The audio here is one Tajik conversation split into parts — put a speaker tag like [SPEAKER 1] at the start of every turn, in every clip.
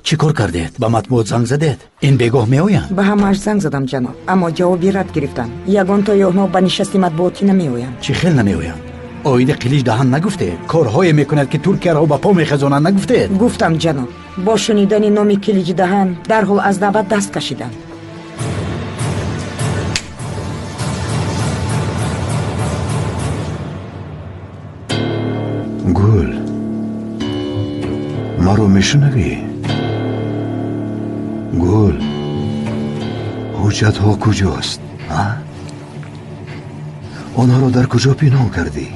[SPEAKER 1] Чӣ кор кардед? Ба матбуот занг задед? Ин бегоҳ меоянд?
[SPEAKER 2] Ба ҳамааш занг задам, ҷаноб, аммо ҷавоби рад гирифтам. Ягонтои онҳо ба нишасти матбуотӣ намеоянд.
[SPEAKER 1] Чӣ хел намеоянд? Оиди Қилич даҳан нагуфтед? Корҳое мекунад, ки Туркияро ба по мехезонанд, нагуфтед?
[SPEAKER 2] Гуфтам, ҷаноб. Бо шунидани номи Килич даҳан дарҳол аз даъват даст кашиданд.
[SPEAKER 3] Гул, маро мешунавӣ? Гул, ҳуҷҷатҳо куҷост? Онҳоро дар куҷо пинҳон кардӣ?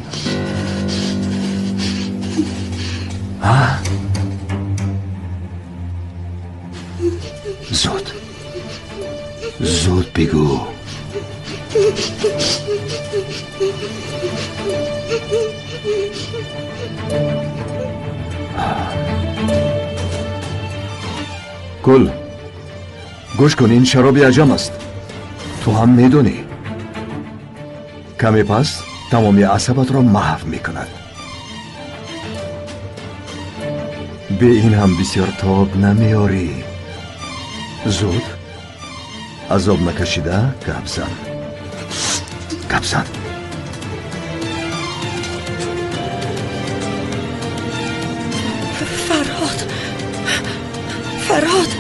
[SPEAKER 3] Зуд, зуд бигӯ. Гул, гӯш кун, ин шароби аҷам аст. Ту ҳам медонӣ. Каме пас тамоми асабатро маҳв мекунад. Бе ин ҳам бисёр тоб намеорӣ. Зуд азоб накашида гап зан. Гап зан.
[SPEAKER 4] Фарҳод, Фарҳод.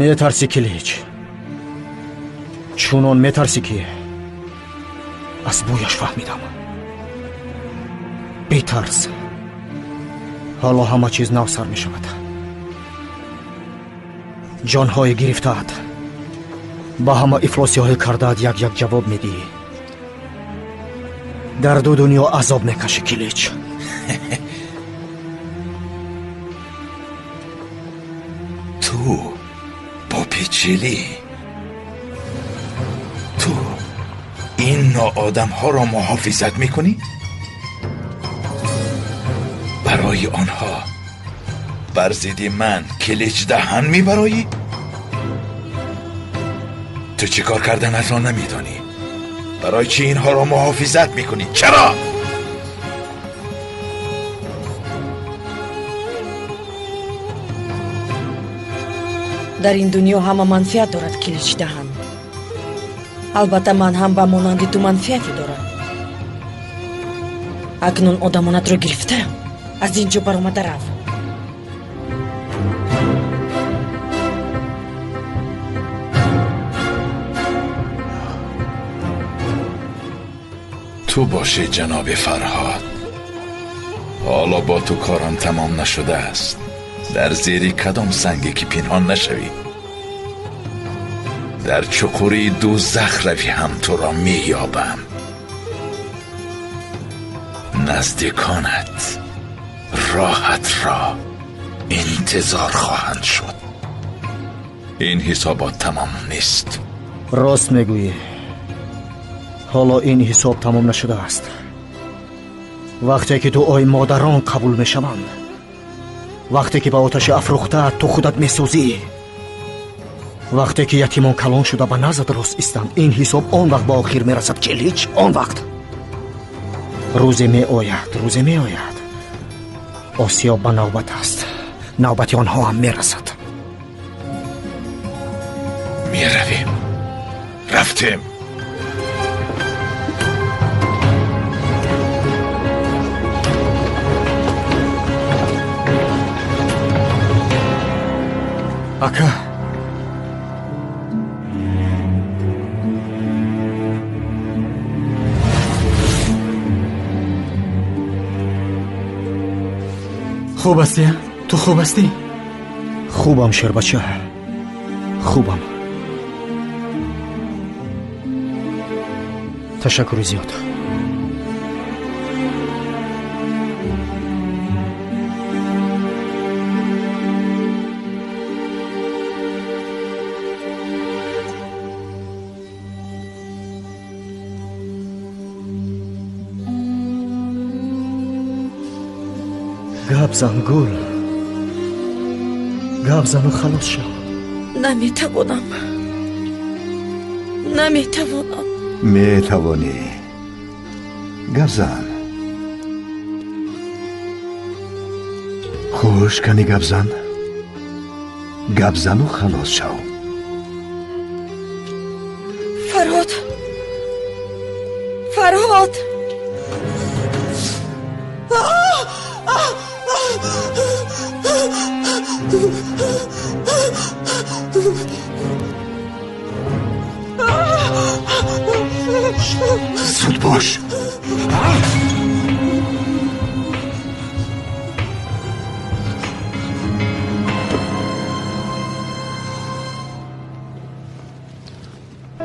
[SPEAKER 5] Метарсӣ, Килич. Чунон метарсӣ, ки аз бӯяш фаҳмидам. Бетарс. Ҳоло ҳама чиз нав сар мешавад. Ҷонҳое гирифтаат, ба ҳама ифлосиҳое кардаат як-як ҷавоб медиҳӣ. Дар ду дунё азоб мекашӣ, Килич.
[SPEAKER 6] Ту Попичили, ту ин ноодамҳоро муҳофизат мекунӣ? Барои онҳо бар зидди ман Килич даҳан мебароӣ? Ту чӣ кор карданатро намедонӣ. Барои чӣ инҳоро муҳофизат мекунӣ? Чаро?
[SPEAKER 4] Дар ин дунё ҳама манфиат дорад, Килич даҳан. Албатта ман ҳам ба монанди ту манфиате дорам. Акнун одамонатро гирифта аз ин ҷо баромада рав.
[SPEAKER 6] Ту бошӣ, ҷаноби Фарҳод. Ҳоло бо ту корам тамом нашудааст. Дар зери кадом санге ки пинҳон нашавӣ, дар чуқурии дӯзах равӣ ҳам туро меёбам. Наздиконат роҳатро интизор хоҳанд шуд. Ин ҳисобот тамом нест.
[SPEAKER 5] Рост мегӯӣ. Ҳоло ин ҳисоб тамом нашудааст. Вақте ки дуои модарон қабул мешаванд, вақте ки ба оташи афрӯхта ту худат месӯзӣ, вақте ки ятимон калон шуда ба назд рост истанд, ин ҳисоб он вақт ба охир мерасад, Килич. Он вақт рӯзе меояд, рӯзе меояд. Осиё ба навбат аст. Навбати онҳо ҳам мерасад.
[SPEAKER 6] Меравем. Рафтем.
[SPEAKER 5] Ака,
[SPEAKER 7] хуб ҳастӣ? Ту хуб ҳастӣ?
[SPEAKER 5] Хубам, шербача, хубам. Ташаккури зиёд. Гап зан, Гул. Гап зану халос шав.
[SPEAKER 4] Наметавонам. Наметавонам.
[SPEAKER 3] Метавонӣ. Гап зан. Хуш, кани гап зан. Гап зану халос шав.
[SPEAKER 4] Фарҳод! Фарҳод!
[SPEAKER 3] Зуд бош!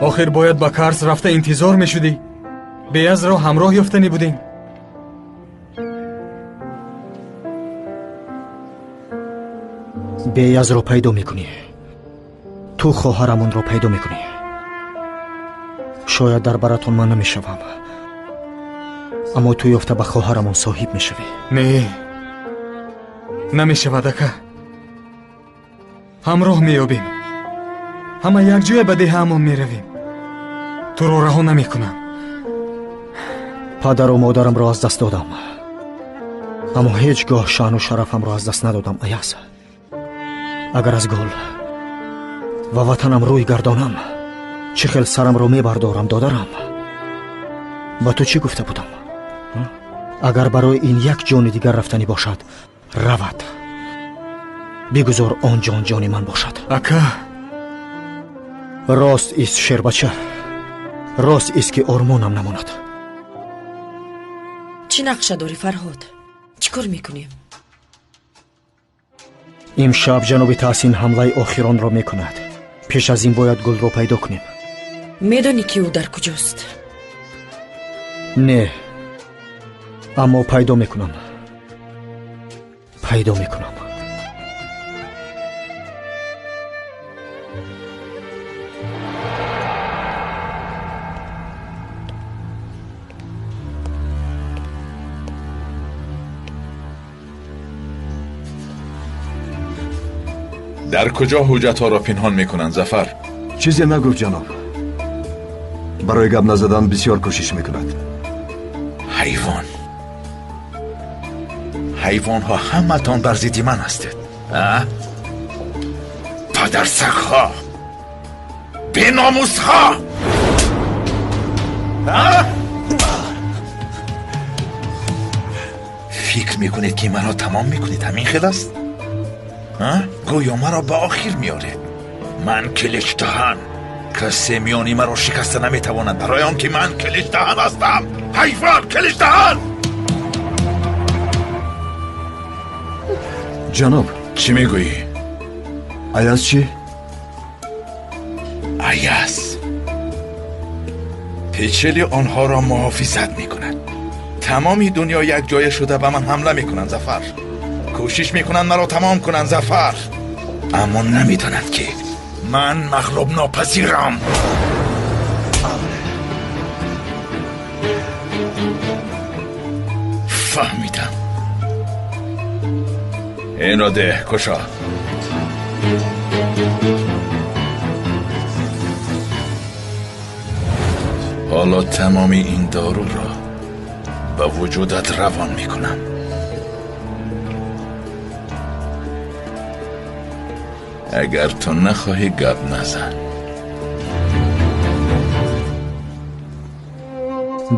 [SPEAKER 7] Охир бояд ба Карс рафта интизор мешудӣ. Беязро ҳамроҳ ёфтанӣ будем.
[SPEAKER 5] Беязро пайдо мекунӣ. Ту хоҳарамонро пайдо мекунӣ. Шояд дар баратон ман намешавам, аммо ту ёфта ба хоҳарамон соҳиб мешавӣ.
[SPEAKER 7] Не, намешавад, ака. Ҳамроҳ меёбем. Ҳама якҷоя ба деҳаамон меравем. Туро раҳо намекунам.
[SPEAKER 5] Падару модарамро аз даст додам, аммо ҳеҷ гоҳ шаъну шарафамро аз даст надодам, Аяз. Агар аз гул ва ватанам рӯй гардонам, чӣ хел сарамро мебардорам, додарам? Ба ту чӣ гуфта будам? Агар барои ин як ҷони дигар рафтанӣ бошад, равад. Бигузор он ҷон ҷони ман бошад.
[SPEAKER 7] Ака!
[SPEAKER 5] Рост ист, шербача. Рост ист, ки ормонам намонад.
[SPEAKER 4] Чӣ нақша дорӣ, Фарҳод? Чӣ кор мекунем?
[SPEAKER 5] Имшаб ҷаноби Таҳсин ҳамлаи охиронро мекунад. Пеш аз ин бояд гулро пайдо кунем.
[SPEAKER 4] Медонӣ, ки ӯ дар куҷост?
[SPEAKER 5] Не, аммо пайдо мекунам. Пайдо мекунам.
[SPEAKER 6] Дар куҷо ҳуҷҷатҳоро пинҳон мекунанд, Зафар?
[SPEAKER 3] Чизе нагуфт, ҷаноб. Барои гап назадан бисёр кӯшиш мекунад.
[SPEAKER 6] Ҳайвон. Ҳайвонҳо ҳаматон бар зидди ман ҳастед. Падарсагҳо! Беномусҳо! Фикр мекунед, ки маро тамом мекунед, ҳамин хел аст? Гӯё маро ба охир меоред. Ман Киличдаҳан. Касе миёни маро шикаста наметавонад, барои он ки ман Киличдаҳан ҳастам. Ҳайвон, Киличдаҳан!
[SPEAKER 3] Ҷаноб.
[SPEAKER 6] Чӣ мегӯӣ?
[SPEAKER 3] Аяз чӣ?
[SPEAKER 6] Аяз печели онҳоро муҳофизат мекунад. Тамоми дунё якҷоя шуда ба ман ҳамла мекунанд, Зафар. Кӯшиш мекунанд маро тамом кунанд, Зафар. Аммо намедонанд, ки ман мағлуб нопазирам. Фаҳмидам. Инро деҳ, кушо. Ҳоло тамоми ин доруро ба вуҷудат равон мекунам. Агар ту нахоҳӣ, гап назан.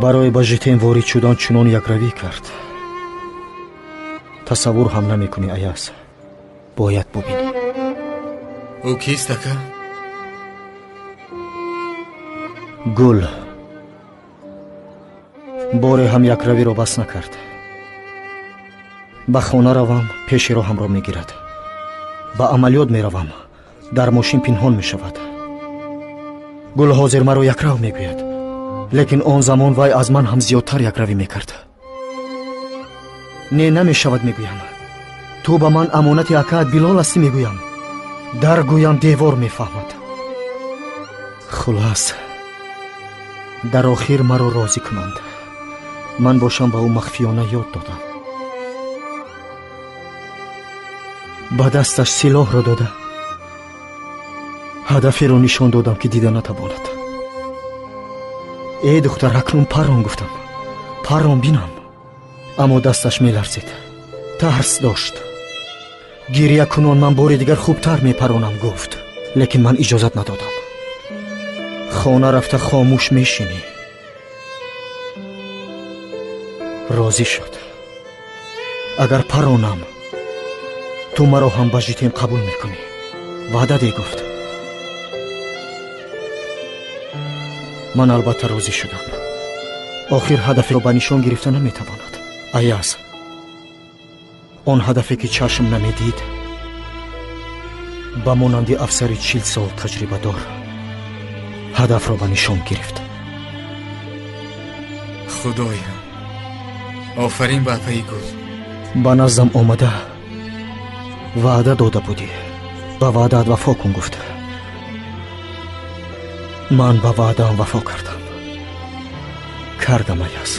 [SPEAKER 5] Барои ба житен ворид шудан чунон якравӣ кард. Тасаввур ҳам намекунӣ, Аяз. Бояд бубинӣ.
[SPEAKER 7] Ӯ кист, ака?
[SPEAKER 5] Гул. Боре ҳам якравиро бас накард. Ба хона равам, пеши роҳамро мегирад. Ба амалиёт меравам, дар мошин пинҳон мешавад. Гул ҳозир маро якрав мегӯяд, лекин он замон вай аз ман ҳам зиёдтар якравӣ мекард. Не, намешавад, мегӯям. Ту ба ман амонати акаат Билол ҳастӣ, мегӯям. Дар гӯям девор мефаҳмад. Хулас, дар охир маро розӣ кунанд. Ман бошам ба ӯ махфиёна ёд додам. Ба дасташ силоҳро дода, ҳадаферо нишон додам, ки дида натавонад. Э духтар, акнун парон, гуфтам. Парон бинам. Аммо дасташ меларзид. Тарс дошт. Гирья кунон ман бори дигар хубтар мепаронам, гуфт, лекин ман иҷозат надодам. Хона рафта хомӯш мешинӣ. Розӣ шуд. Агар паронам, ту маро ҳам ба ЖИТЕМ қабул мекунӣ. Ваъда де, гуфт. Ман албатта розӣ шудам. Охир ҳадаферо ба нишон гирифта наметавонад. Аяз, он ҳадафе ки чашм намедид, ба монанди афсари 40 сол таҷрибадор ҳадафро ба нишон гирифт.
[SPEAKER 7] Худоям, офарин ба апаи гул.
[SPEAKER 5] Ба наздам омада ваъда дода будӣ. Ба ваъдаат вафо кун, гуфт. Ман ба ваъдаам вафо кардам. Кардам, Аяз.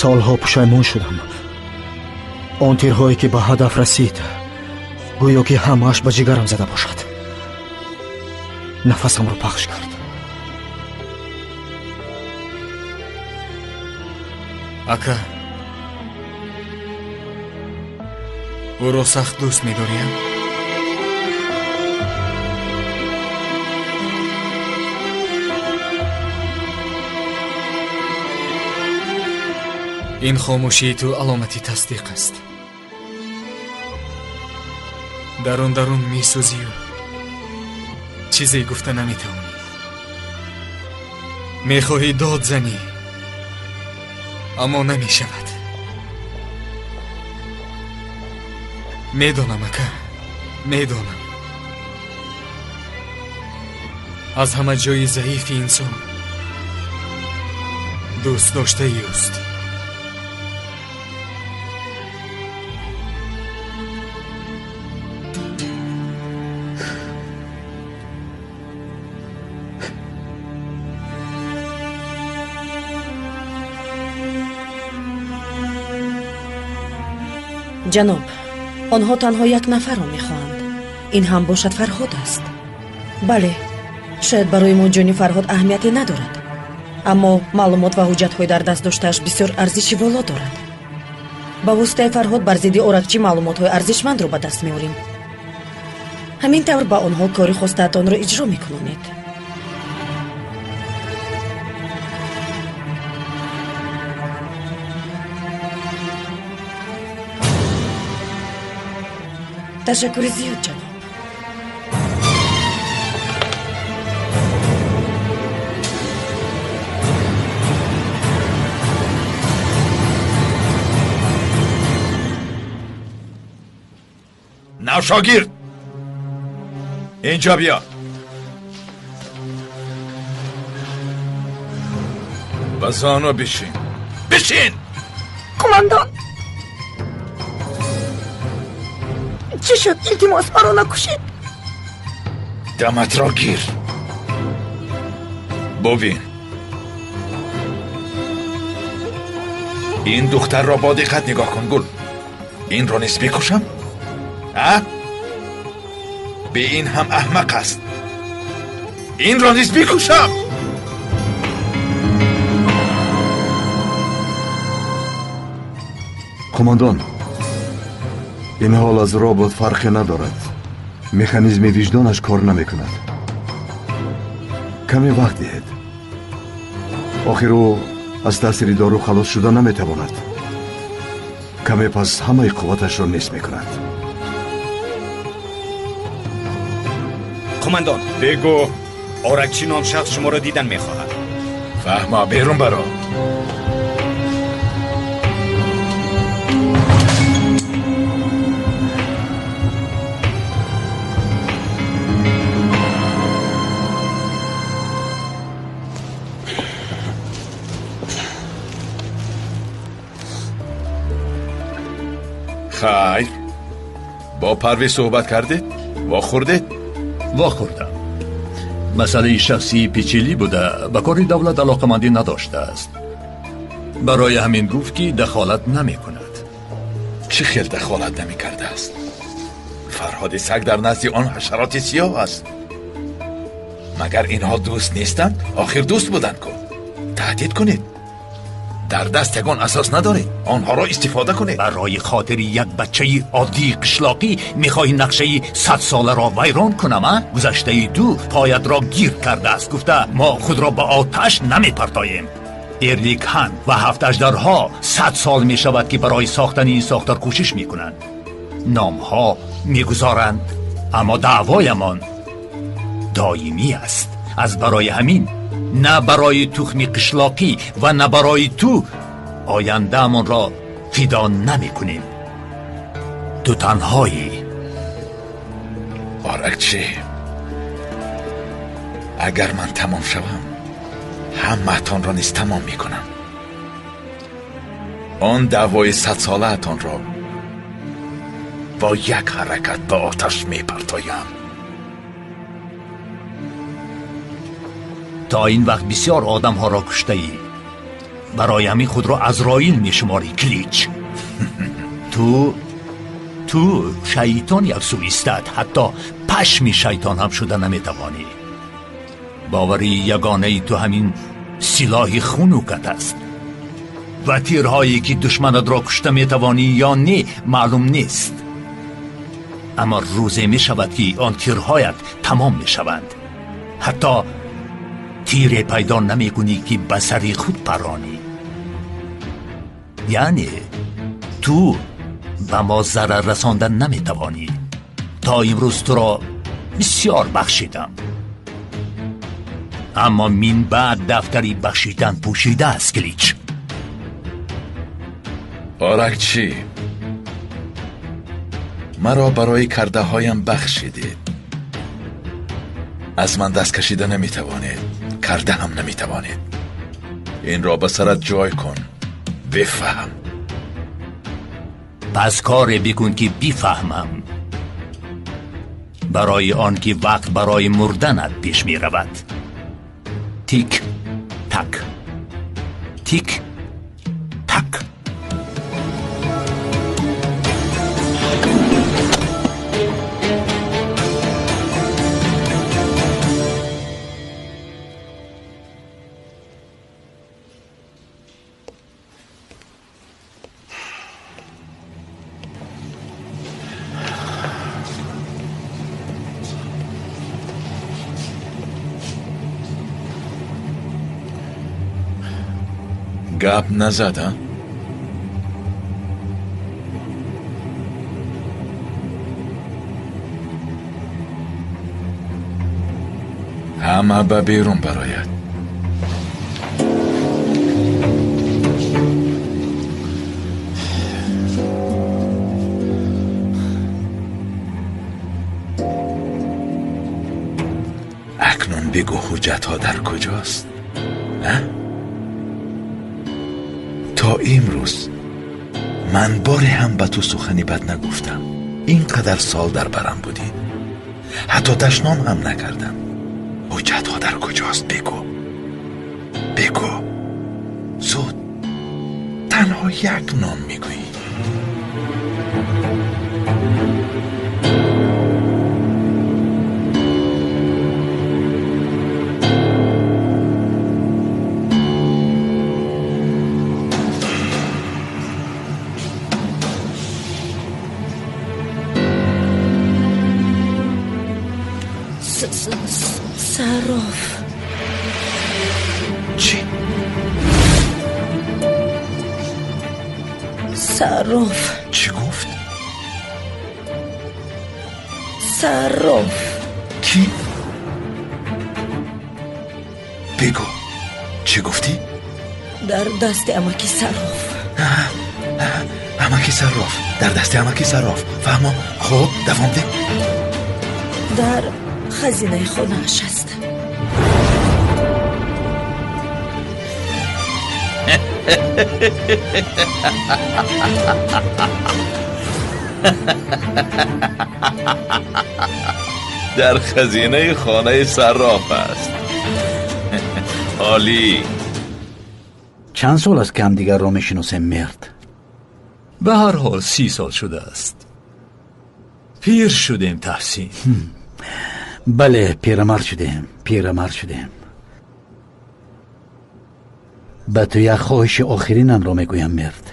[SPEAKER 5] Солҳо пушаймон шудам. Он тирҳое ки ба ҳадаф расид, гӯё ки ҳамааш ба ҷигарам зада бошад. Нафасамро пахш кард.
[SPEAKER 7] Ака, ӯро сахт дӯст медориям. Ин хомӯшии ту аломати тасдиқ аст. Дарун дарун месӯзию чизе гуфта наметавонӣ. Мехоҳӣ дод занӣ, аммо намешавад. Медонам, ака, медонам. Аз ҳама ҷои заифи инсон дӯст доштаи ӯст.
[SPEAKER 4] Ҷаноб, онҳо танҳо як нафарро мехоҳанд. Ин ҳам бошад Фарҳод аст. Бале, шояд барои мо ҷони Фарҳод аҳамияте надорад, аммо маълумот ва ҳуҷҷатҳои дар даст доштааш бисёр арзиши воло дорад. Ба воситаи Фарҳод бар зидди Оракчӣ маълумотҳои арзишмандро ба даст меорем. Ҳамин тавр ба онҳо кори хостаатонро иҷро мекунонед. Ташаккури зиёд, ҷаноб.
[SPEAKER 6] Навшогирд, инҷо биё. Ба зону бишин. Бишин!
[SPEAKER 2] Қумандон, чӣ шуд? Илтимос, маро накушед.
[SPEAKER 6] Даматро гир. Бубин, ин духтарро бо диққат нигоҳ кун, Гул. Инро низ бикушам? А? Бе ин ҳам аҳмақ аст. Инро низ бикушам.
[SPEAKER 3] Қумандон, ин ҳол аз робот фарқе надорад. Механизми виҷдонаш кор намекунад. Каме вақт диҳед. Охир ӯ аз таъсири дору халос шуда наметавонад. Каме пас ҳамаи қувваташро нест мекунад.
[SPEAKER 8] Қумандон, бегӯ, Оракчӣ ном шахс шуморо дидан мехоҳад.
[SPEAKER 6] Фаҳма, берун баро. Хайр, бо Парвиз суҳбат кардед? Вохӯрдед?
[SPEAKER 9] Вохӯрдам. Масъалаи шахсии печилӣ буда, ба кори давлат алоқамандӣ надоштааст. Барои ҳамин гуфт, ки дахолат намекунад.
[SPEAKER 6] Чӣ хел дахолат намекардааст? Фарҳоди саг дар назди он ҳашароти сиёҳ аст. Магар инҳо дӯст нестанд? Охир дӯст буданд ку. Таҳдид кунед. Дар даст ягон асос надоред, онҳоро истифода кунед.
[SPEAKER 9] Барои хотири як бачаи оддии қишлоқӣ мехоҳӣ нақшаи 100-соларо вайрон кунам, а? Гузаштаи ду поятро гирд кардааст, гуфта мо худро ба оташ намепартоем. Эрликхан ва 7 аждарҳо 100 сол мешавад, ки барои сохтани ин сохтор кӯшиш мекунанд. Номҳо мегузоранд, аммо даъвоямон доимӣ аст. Аз барои ҳамин на барои тухми қишлоқӣ ва на барои ту ояндаамонро фидо намекунем. Ту танҳоӣ.
[SPEAKER 6] Оракчи, агар ман тамом шавам, ҳамаатонро низ тамом мекунам. Он даъвои 100-солаатонро бо як ҳаракат ба оташ мепартоям.
[SPEAKER 9] То ин вақт бисёр одамҳоро куштаӣ. Барои ҳамин худро Азроил мешуморӣ, Клич. Ту шайтон яксӯистад, ҳатто пашми шайтон ҳам шуда наметавонӣ. Бовари ягонаи ту ҳамин силоҳи хунукат аст ва тирҳое ки душманатро кушта метавонӣ ё не маълум нест. Аммо рӯзе мешавад, ки он тирҳоят тамом мешаванд. Ҳатто тире пайдо намекунӣ, ки ба сари худ паронӣ. Яъне ту ба мо зарар расонда наметавонӣ. То имрӯз туро бисёр бахшидам, аммо минбаъд дафтари бахшидан пӯшидааст, Клич.
[SPEAKER 6] Оракчи, маро барои кардаҳоям бахшидед. Аз ман даст кашида наметавонед, карда ҳам наметавонед. Инро ба сарат ҷой кун, бифаҳм.
[SPEAKER 9] Пас коре бикун, ки бифаҳмам, барои он ки вақт барои мурданат пеш меравад. Тик так, тик так.
[SPEAKER 6] Гап назад, а? Ҳама ба берун барояд. Акнун бигӯ, ҳуҷҷатҳо дар куҷост? А? То имрӯз ман боре ҳам ба ту сухани бад нагуфтам. Ин қадар сол дар барам будӣ, ҳатто дашном ҳам накардам. Ҳуҷҷатҳо дар куҷост? Бигӯ, бигӯ зуд. Танҳо як ном мегӯӣ.
[SPEAKER 4] Сарроф.
[SPEAKER 6] Чӣ?
[SPEAKER 4] Сарроф.
[SPEAKER 6] Чӣ гуфт?
[SPEAKER 4] Сарроф.
[SPEAKER 6] Кӣ? Бигӯ, чӣ гуфтӣ?
[SPEAKER 4] Дар дасти амаки Сарроф.
[SPEAKER 6] Амаки Сарроф, дар дасти амаки Сарроф. Фаҳмо. Хуб, давом деҳ.
[SPEAKER 4] Дар хазинаи хонааш аст.
[SPEAKER 6] Дар хазинаи хонаи Сарроф аст. Олӣ.
[SPEAKER 1] Чанд сол аст, ки ҳамдигарро мешиносем, Мерд?
[SPEAKER 9] Ба ҳар ҳол 30 сол шудааст. Пир шудем, Таҳсин.
[SPEAKER 1] Бале, пирамард шудем, пирамард шудем. Ба ту як хоҳиши охиринамро мегӯям, Мерд.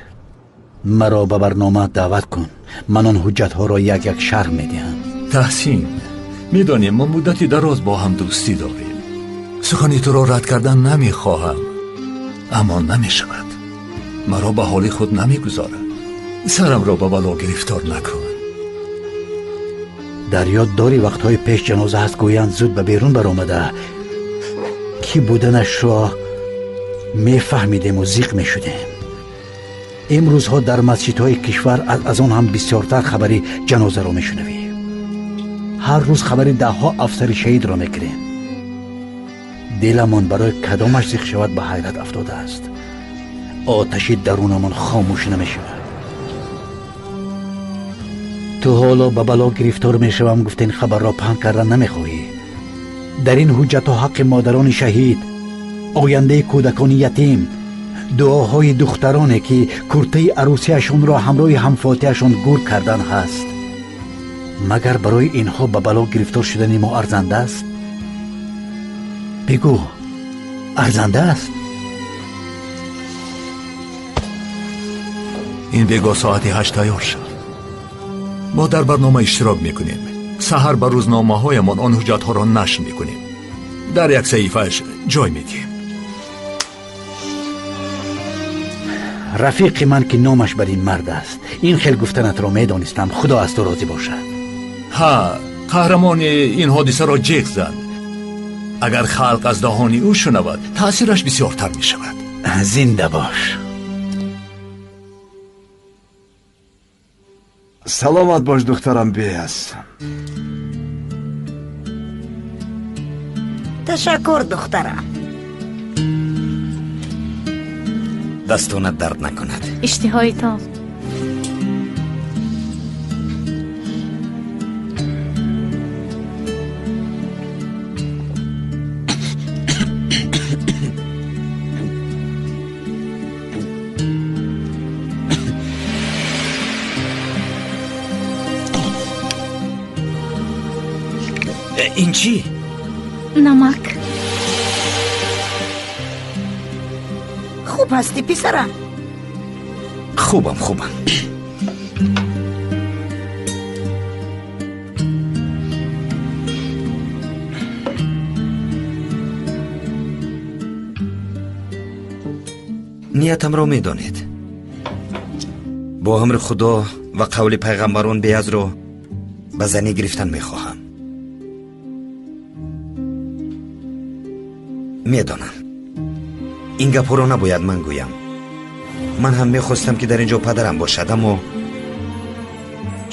[SPEAKER 1] Маро ба барнома даъват кун. Ман он ҳуҷҷатҳоро як-як шарҳ медиҳам.
[SPEAKER 9] Таҳсин, медонем мо муддати дароз бо ҳам дӯстӣ дорем. Сухани туро рад кардан намехоҳам, аммо намешавад. Маро ба ҳоли худ намегузорад. Сарамро ба бало гирифтор накун.
[SPEAKER 1] Дар ёд дорӣ вақтҳои пеш ҷаноза ҳаст гӯянд зуд ба берун баромада, ки буданашро мефаҳмидему зиқ мешудем. Имрӯзҳо дар масҷидҳои кишвар аз он ҳам бисёртар хабари ҷанозаро мешунавӣ. Ҳар рӯз хабари даҳҳо афсари шаҳидро мегирем. Диламон барои кадомаш зиқ шавад ба ҳайрат афтодааст. Оташи дарунамон хомӯш намешавад. Ту ҳоло ба бало гирифтор мешавам гуфтен хабарро паҳн кардан намехоҳӣ. Дар ин ҳуҷҷатҳо ҳаққи модарони шаҳид, ояндаи кӯдакони ятим, дуоҳои духтароне ки куртаи арӯсияшонро ҳамроҳи ҳамфотиашон гур кардан ҳаст. Магар барои инҳо ба бало гирифтор шудани мо арзанда аст? Бигӯ, арзанда аст?
[SPEAKER 9] Ин бего соати 8 тайёр шуд. Мо дар барнома иштирок мекунем. Саҳар ба рӯзномаҳоямон он ҳуҷҷатҳоро нашр мекунем. Дар як саҳифааш ҷой медиҳем.
[SPEAKER 1] Рафиқи ман ки номаш бар ин мард аст, ин хел гуфтанатро медонистам. Худо аз ту розӣ бошад.
[SPEAKER 9] Ҳа, қаҳрамони ин ҳодисаро ҷеғ зад. Агар халқ аз даҳони ӯ шунавад, таъсираш бисёртар мешавад.
[SPEAKER 1] Зинда бош.
[SPEAKER 3] Саломат бош, духтарам Беаз.
[SPEAKER 2] Ташаккур, духтарам.
[SPEAKER 8] Дастонат дард накунад.
[SPEAKER 10] Иштиҳоитон.
[SPEAKER 8] Ин чӣ?
[SPEAKER 10] Намак.
[SPEAKER 2] Хуб ҳастӣ, писарам?
[SPEAKER 8] Хубам, хубам. Ниятамро медонед. Бо амри Худо ва қавли пайғамбарон Беазро ба занӣ гирифтан мехоҳам. Медонам, ин гапҳоро набояд ман гӯям. Ман ҳам мехостам, ки дар ин ҷо падарам бошад, аммо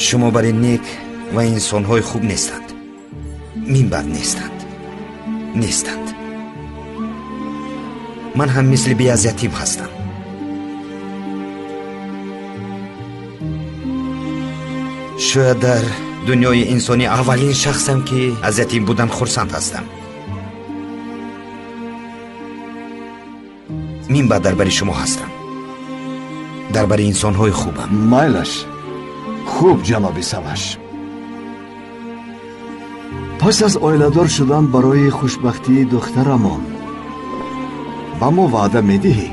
[SPEAKER 8] шумо бар ин нек ва инсонҳои хуб нестанд. Минбаъд нестанд, нестанд. Ман ҳам мисли Беаз ятим ҳастам. Шояд дар дунёи инсонӣ аввалин шахсам, ки аз ятим будан хурсанд ҳастам. Минбаъд дар бари шумо ҳастам, дар бари инсонҳои хубам.
[SPEAKER 3] Майлаш, хуб, ҷаноби Саваш. Пас аз оиладор шудан барои хушбахтии духтарамон ба мо ваъда медиҳӣ?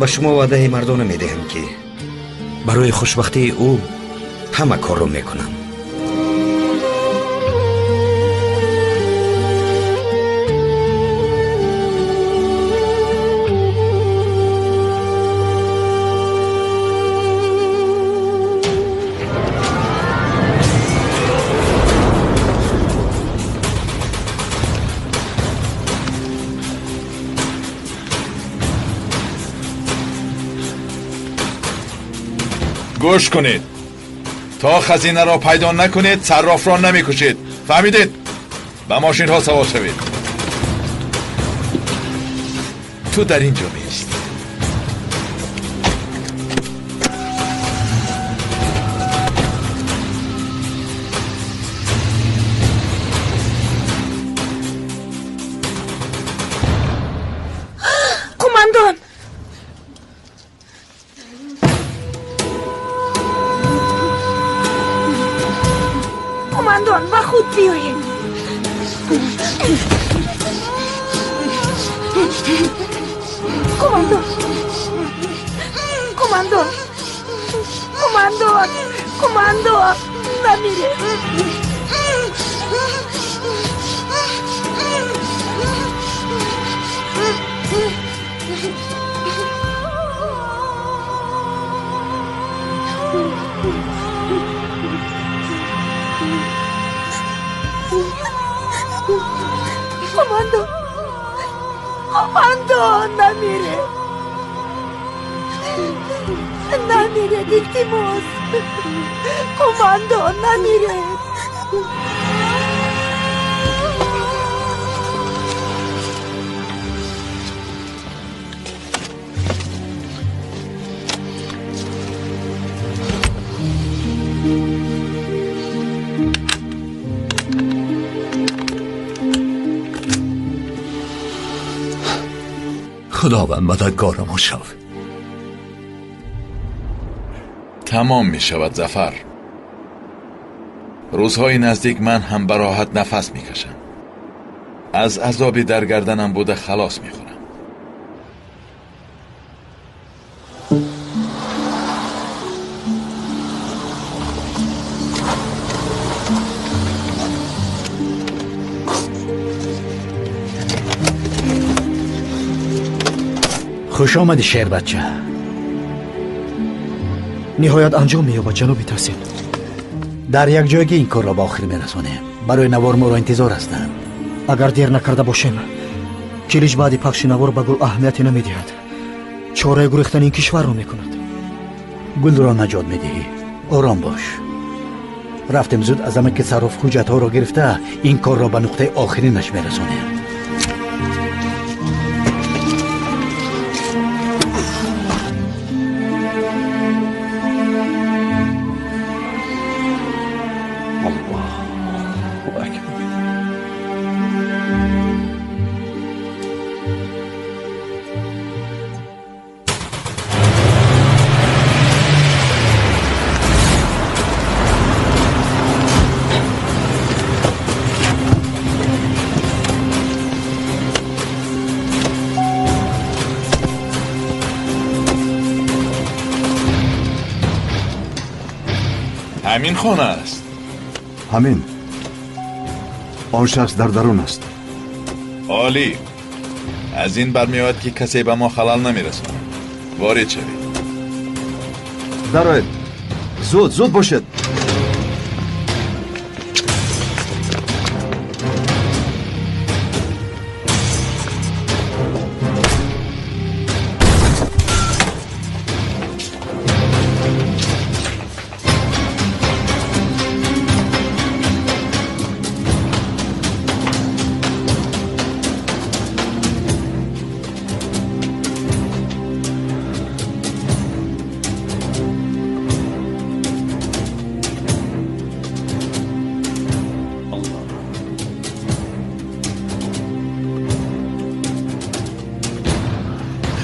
[SPEAKER 8] Ба шумо ваъдаи мардона медиҳам, ки барои хушбахтии ӯ ҳама корро мекунам.
[SPEAKER 6] گوش کنید، تا خزینه را پیدا نکنید صراف را نمیکشید. فهمیدید؟ به ماشین ها سوار شوید. تو در اینجا میستی.
[SPEAKER 2] Қумандон! Қумандон, ба худ биёед. Қумандон! Қумандон! Қумандон! Қумандон! Намиред! Қумандон! Қумандон, намиред! Намиред, илтимос! Қумандон, намиред!
[SPEAKER 9] Худованд мададгори мо шав.
[SPEAKER 6] Тамом мешавад, Зафар. Рӯзҳои наздик ман ҳам ба роҳат нафас мекашам. Аз азоби дар гарданам буда халос мехӯрам.
[SPEAKER 1] Хуш омадӣ, шербача.
[SPEAKER 5] Ниҳоят анҷом меёбад, ҷаноби Таҳсин.
[SPEAKER 1] Дар як ҷойгӣ ин корро ба охир мерасонем. Барои навор моро интизор ҳастанд.
[SPEAKER 5] Агар дер накарда бошем, Килич баъди пахши навор ба Гул аҳамияте намедиҳад. Чораи гурехтани ин кишварро мекунад.
[SPEAKER 1] Гулро наҷот медиҳӣ. Ором бош. Рафтем зуд аз аме ки Сарроф ҳуҷҷатҳоро гирифта, ин корро ба нуқтаи охиринаш мерасонем.
[SPEAKER 6] Ҳамин хона аст.
[SPEAKER 3] Ҳамин. Он шахс дар дарун аст.
[SPEAKER 6] Олӣ. Аз ин бармеояд, ки касе ба мо халал намерасонад. Ворид шавед.
[SPEAKER 3] Дароед. Зуд, зуд бошед.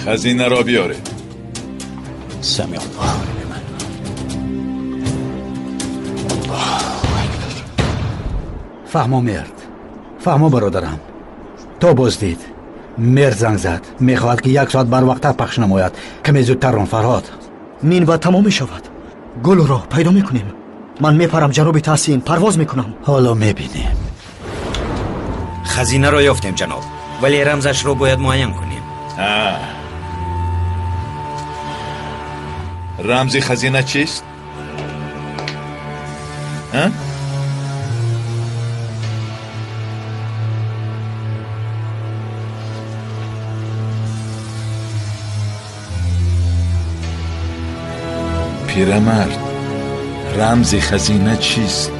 [SPEAKER 6] Хазинаро биёред.
[SPEAKER 1] Сами Аллоҳ лиман. Аллоҳу акбар. Фаҳмо мерд. Фаҳмо бародарам. То боздид. Мерд занг зад. Мехоҳад ки як соат барвақттар пахш намояд. Каме зудтар рон, Фарҳод.
[SPEAKER 5] Мин баъд тамом мешавад. Гулро пайдо мекунем. Ман мепарам, ҷаноби Таҳсин, парвоз мекунам.
[SPEAKER 1] Ҳоло мебинем.
[SPEAKER 8] Хазинаро ёфтем, ҷаноб, вале рамзашро бояд муайян кунем.
[SPEAKER 6] Рамзи хазина чист? Пирамард, рамзи хазина чист?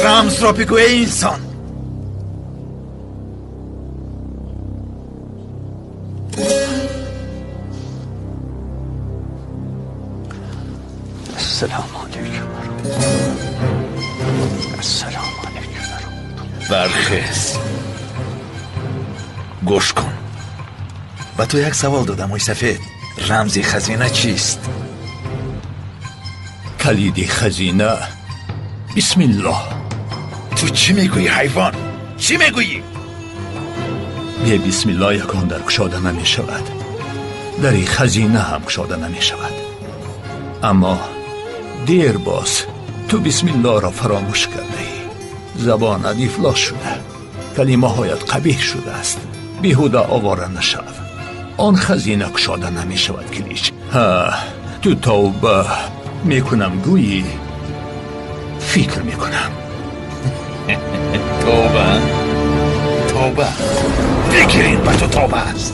[SPEAKER 6] Рамзро бигӯ, эй инсон!
[SPEAKER 9] Ассалому алайкум. Ассалому алайкум.
[SPEAKER 6] Бархез. Гӯш кун. Ба ту як савол додам, ой сафед. Рамзи хазина чист?
[SPEAKER 9] Калиди хазина бисмиллоҳ.
[SPEAKER 6] Ту чӣ мегӯӣ, ҳайвон? Чӣ мегӯӣ?
[SPEAKER 9] Бе бисмиллоҳ ягон дар кушода намешавад. Дари хазина ҳам кушода намешавад. Аммо дер боз ту бисмиллоҳро фаромӯш кардаӣ. Забонат ифлос шуда, калимаҳоят қабеҳ шудааст. Беҳуда овора нашав. Он хазина кушода намешавад, Килич. Ҳа, ту тавба мекунам гӯӣ, фикр мекунам.
[SPEAKER 6] Тавба, тавба. Бигирин, ба ту тавба аст.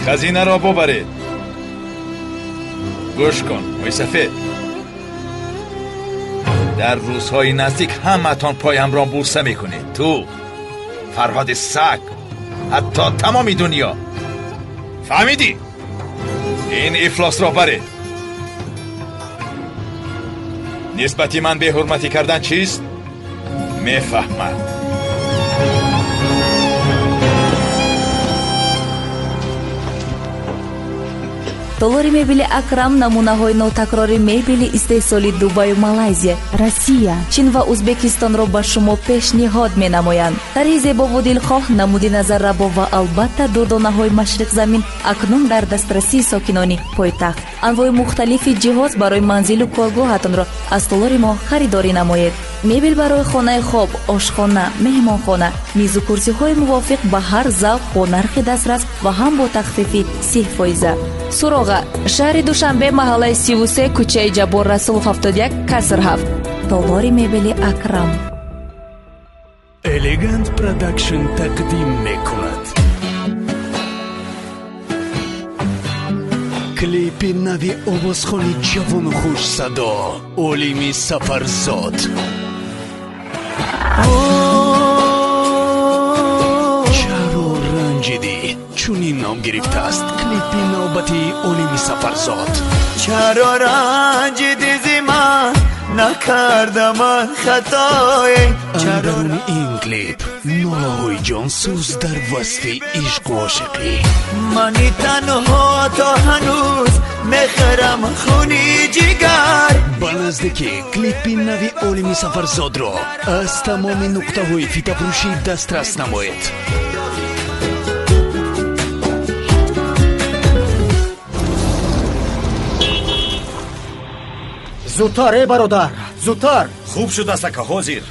[SPEAKER 6] Хазинаро бубаред. Гӯш кун, ой сафед. Дар рӯзҳои наздик ҳамаатон поямро бӯса мекунед. Ту, Фарҳоди саг, ҳатто тамоми дунё. Фаҳмидӣ? Ин ифлосро баред. Нисбати ман беҳурматӣ кардан чист? Мефаҳмад.
[SPEAKER 11] Толори мебели Акрам намунаҳои нотакрори мебели истеҳсоли Дубаю Малайзия,
[SPEAKER 10] Россия,
[SPEAKER 11] Чин ва Узбекистонро ба шумо пешниҳод менамоянд. Тарҳи зебову дилхоҳ, намуди назаррабо ва албатта дурдонаҳои машриқзамин акнун дар дастрасии сокинони пойтахт. Анвои мухталифи ҷиҳоз барои манзилу коргоҳатонро аз толори мо харидорӣ намоед. Мебел барои хонаи хоб, ошхона, меҳмонхона, мизу курсиҳои мувофиқ ба ҳар завқ бо нархи дастрас ва ҳам бо тахфифи 30%. Суроға: шаҳри Душанбе, маҳаллаи 33, кӯчаи Ҷаббор Расулов 71, каср 7. Толори мебели Акрам.
[SPEAKER 12] Элегант Продакшн тақдим мекунад. Клипи нави овозхони ҷавону хушсадо Олими Сафарзод. Чаро ранҷидӣ? Чунин ном гирифтааст клипи навбатии Олими Сафарзод.
[SPEAKER 13] Чаро ранҷидӣ зи ман? Накарда ман хатое.
[SPEAKER 12] Андаруни ин клип нолаҳои ҷонсӯз дар васфи ишқу ошиқӣ.
[SPEAKER 13] Мани танҳо то ҳанӯз мехӯрам хуни ҷигар.
[SPEAKER 12] Ба наздикӣ клипи нави Олими Сафарзодро аз тамоми нуқтаҳои фитафурӯшӣ дастрас намоед.
[SPEAKER 5] Зудтар, эй бародар, зудтар!
[SPEAKER 8] Хуб шудааст, ака, ҳозир.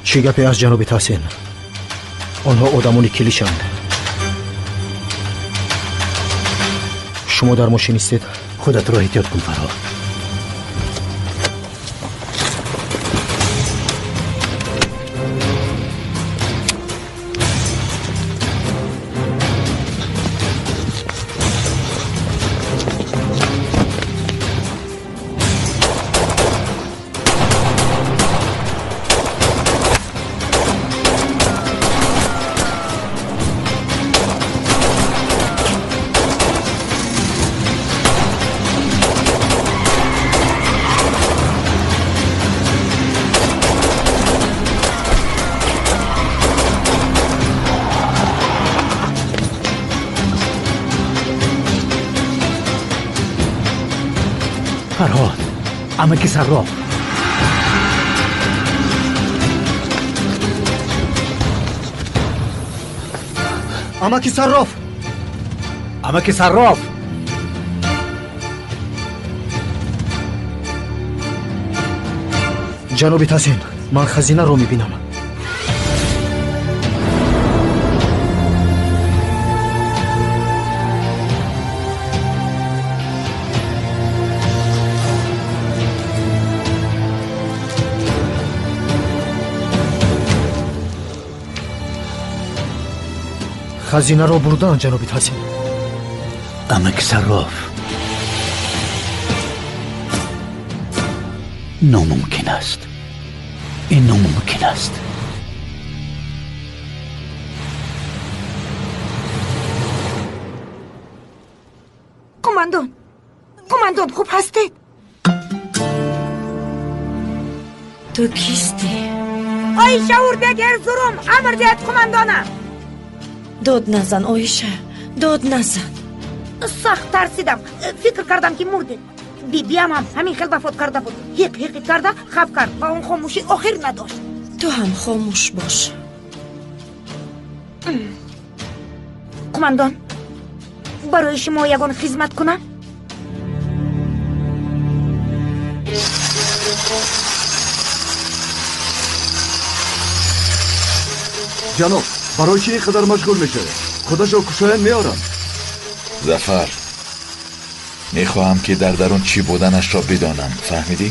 [SPEAKER 5] Чӣ гапе аз ҷаноби Таҳсин? Онҳо одамони килишанд. Шумо дар мошин истед.
[SPEAKER 1] Худатро эҳтиёт кун, Фарҳод. Фарҳод, амаки Сарроф.
[SPEAKER 5] Амаки Сарроф!
[SPEAKER 1] Амаки Сарроф!
[SPEAKER 5] Ҷаноби Таҳсин, ман хазинаро мебинам. Хазинаро бурдан, ҷаноби Таҳсин.
[SPEAKER 1] Амаки Сарроф, номумкин аст. Ин номумкин аст.
[SPEAKER 2] Қумандон, қумандон, хуб ҳастед?
[SPEAKER 4] Ту кистӣ?
[SPEAKER 2] Оиша Урбек Эрзурум, амр диҳад қумандонам.
[SPEAKER 4] Дод назан, Оиша, дод назан.
[SPEAKER 2] Сахт тарсидам, фикр кардам ки мурдед. Бибиам ҳам ҳамин хел вафот карда буд. Ҳиқ ҳиқи карда хаб кард ва он хомӯшӣ охир надошт.
[SPEAKER 4] Ту ҳам хомӯш бош.
[SPEAKER 2] Қумандон, барои шумо ягон хизмат кунам?
[SPEAKER 3] Ҷаноб, барои чӣ ин қадар машғул мешавед? Худашро кушоян меорам.
[SPEAKER 6] Зафар, мехоҳам ки дар дарун чӣ буданашро бидонам, фаҳмидӣ?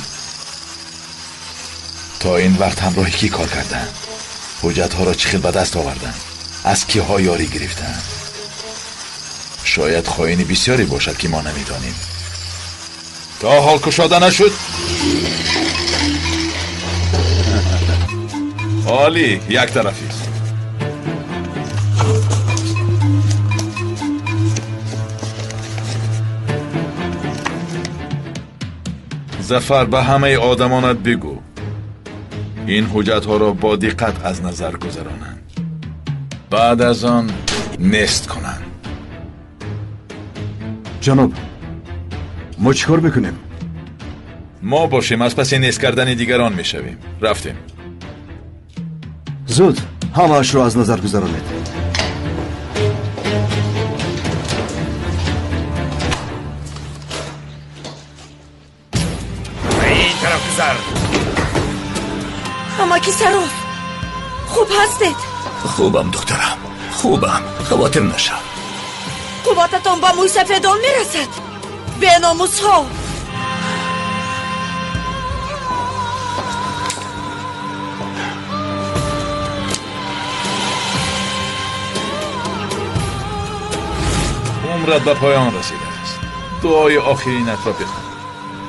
[SPEAKER 6] То ин вақт ҳамроҳи кӣ кор карданд? Ҳуҷҷатҳоро чӣ хел ба даст оварданд? Аз киҳо ёрӣ гирифтанд? Шояд хоини бисёре бошад ки мо намедонем. То ҳол кушода нашуд? Олӣ, як тарафист. Зафар, ба ҳамаи одамонат бигӯ ин ҳуҷҷатҳоро бо диққат аз назар гузаронанд, баъд аз он нест кунанд.
[SPEAKER 3] Ҷаноб, мо чӣ кор мекунем?
[SPEAKER 6] Мо бошем аз паси нест кардани дигарон мешавем. Рафтем.
[SPEAKER 3] Зуд ҳамаашро аз назар гузаронед.
[SPEAKER 4] Амаки Сарроф, хуб ҳастед?
[SPEAKER 9] Хубам, духтарам, хубам, хавотир нашав.
[SPEAKER 4] Қуввататон ба мӯйсафедон мерасад, беномусҳо.
[SPEAKER 6] Умрат ба поён расидааст. Дуои охиринатро бихон.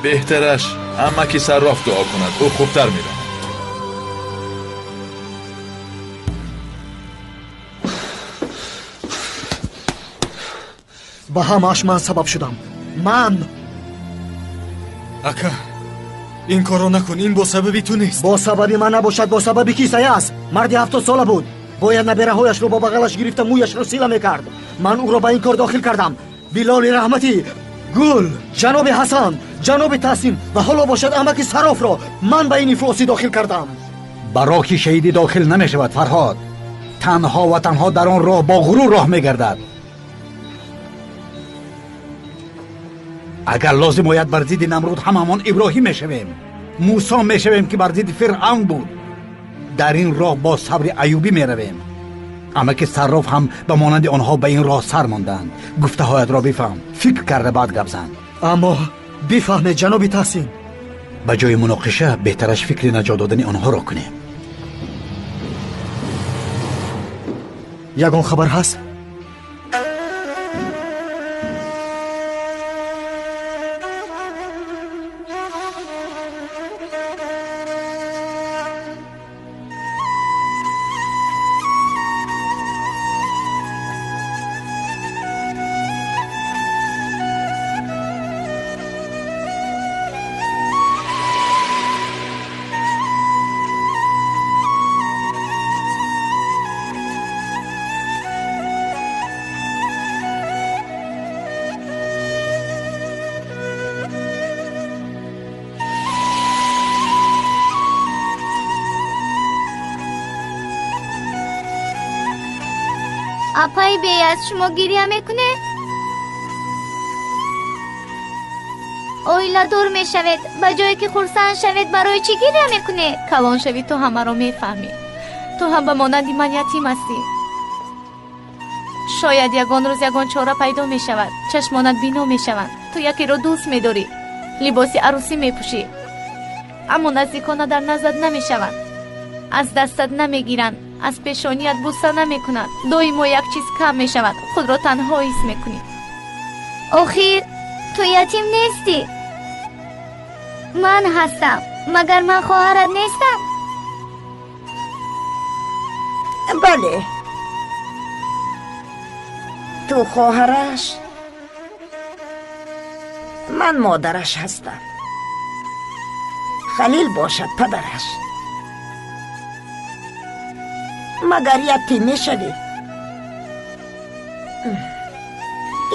[SPEAKER 6] Беҳтараш амаки Сарроф дуо кунад, ӯ хубтар медонад.
[SPEAKER 5] Ба ҳамааш ман сабаб шудам. Ман.
[SPEAKER 7] Ака, ин корро накун, ин бо сабаби ту нест.
[SPEAKER 5] Бо сабаби ман набошад, бо сабаби кист, Аяз? Марди 70 сола буд. Бояд набераҳояшро бо бағалаш гирифта мӯяшро сила мекард. Ман ӯро ба ин кор дохил кардам. Билоли раҳматӣ, Гул, ҷаноби Ҳасан, ҷаноби Таҳсин ва ҳоло бошад амаки Саррофро ман ба ин ифлосӣ дохил кардам.
[SPEAKER 1] Ба роҳи шаҳидӣ дохил намешавад, Фарҳод. Танҳо ва танҳо дар он роҳ бо ғурур роҳ мегардад. Агар лозим ояд бар зидди Намруд ҳамамон Иброҳим мешавем, Мусо мешавем ки бар зидди Фиръавн буд. Дар ин роҳ бо сабри Аюбӣ меравем. Амаки Сарроф ҳам ба монанди онҳо ба ин роҳ сар монданд. Гуфтаҳоятро бифаҳм, фикр карда баъд гап зан.
[SPEAKER 5] Аммо бифаҳмед, ҷаноби Таҳсин,
[SPEAKER 1] ба ҷои муноқиша беҳтараш фикри наҷот додани онҳоро кунем.
[SPEAKER 5] Ягон хабар ҳаст?
[SPEAKER 10] Апаи Беяз, шумо гиря мекунед? Оиладор мешавед, ба ҷое ки хурсанд шавед, барои чӣ гиря мекунед? Калон шавӣ, ту ҳамаро мефаҳмӣ. Ту ҳам ба монанди ман ятим ҳастӣ. Шояд ягон рӯз ягон чора пайдо мешавад, чашмонат бино мешаванд. Ту якеро дӯст медорӣ, либоси арӯсӣ мепӯшӣ, аммо наздикона дар наздат намешаванд, аз дастат намегиранд, Аз пешоният буса намекунад. Доимо як чиз кам мешавад. Худро танҳо ҳис мекунӣ.
[SPEAKER 14] Охир ту ятим нестӣ. Ман ҳастам. Магар ман хоҳарат нестам?
[SPEAKER 2] Бале, ту хоҳараш, ман модараш ҳастам. Халил бошад падараш. Магар ятим мешавӣ?